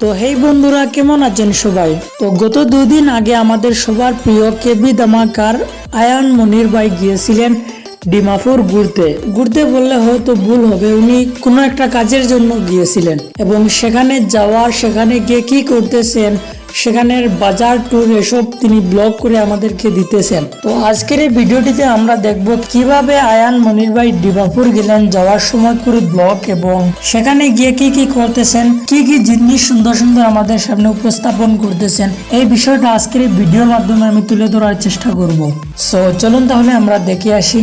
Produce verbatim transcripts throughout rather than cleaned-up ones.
তো হেই বন্ধুরা, কেমন আছেন সবাই? তো গত দুদিন আগে আমাদের সবার প্রিয় কেবি ধামাকার আয়ান মনির ভাই গিয়েছিলেন ডিমাপুর ঘুরতে। ঘুরতে বললে হয়তো ভুল হবে, উনি কোনো একটা কাজের জন্য গিয়েছিলেন এবং সেখানে যাওয়ার, সেখানে গিয়ে কি করতেছেন, সেখানের বাজার ট্যুর, এসব তিনি ব্লগ করে আমাদেরকে দিতেছেন। তো আজকের এই ভিডিওটিতে আমরা দেখব কিভাবে আয়ান মনির ভাই ডিমাপুর গেলেন, যাওয়ার সময় করে ব্লগ এবং সেখানে গিয়ে কি কি করতেছেন, কি কি জিনিস সুন্দর সুন্দর আমাদের সামনে উপস্থাপন করতেছেন, এই বিষয়টা আজকের এই ভিডিওর মাধ্যমে আমি তুলে ধরার চেষ্টা করব। সো চলুন তাহলে আমরা দেখে আসি।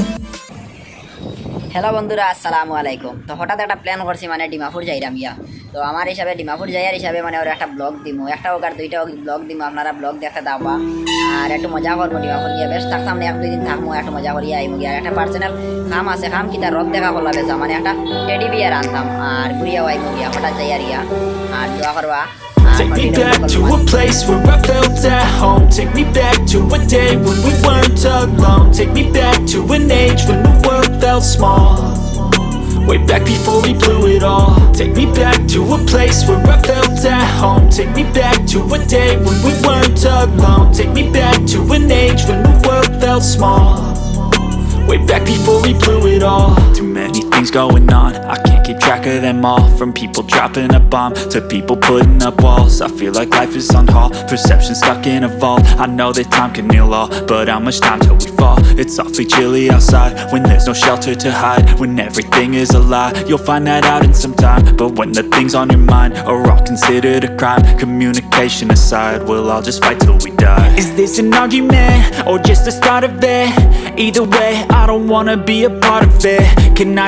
হ্যালো বন্ধুরা, আসসালামু আলাইকুম। তো হঠাৎ একটা প্ল্যান করছি, মানে ডিমাপুর যাইরাম গিয়া। তো আমার হিসাবে ডিমাপুর যাইয়ার হিসাবে মানে ওর একটা ব্লগ দিমু, একটা হোক আর দুইটা হোক ব্লগ দিমু, আপনারা ব্লগ দেখতে থাকবা। আর একটু মজা করবো ডিমাপুর গিয়া, বেশ থাকতাম না, এক দুই দিন থাকমু, একটু মজা করিয়া আইমু গিয়া। আর একটা পার্সোনাল কাম আছে, কাম কিতা রথ দেখা করলা বেচা, মানে একটা টেডি বিয়ার আনতাম আর ঘুরিয়াও আইমু গিয়া, হঠাৎ যাইয়ার গিয়া। আর দোয়া করবা। Take me back to a place where I felt at home. Take me back to a day when we weren't alone. Take me back to an age when the world felt small. Way back before we blew it all. Take me back to a place where I felt at home. Take me back to a day when we weren't alone. Take me back to an age when the world felt small. Way back before we blew it all. Too many things going on, I can't keep track of them all. From people dropping a bomb to people putting up walls. I feel like life is on hold, perception stuck in a vault. I know that time can heal all, but how much time till we fall? It's awfully chilly outside when there's no shelter to hide. When everything is a lie, you'll find that out in some time. But when the things on your mind are all considered a crime, communication aside, we'll all just fight till we die. Is this an argument or just the start of it? Either way, I don't wanna be a part of it. Can I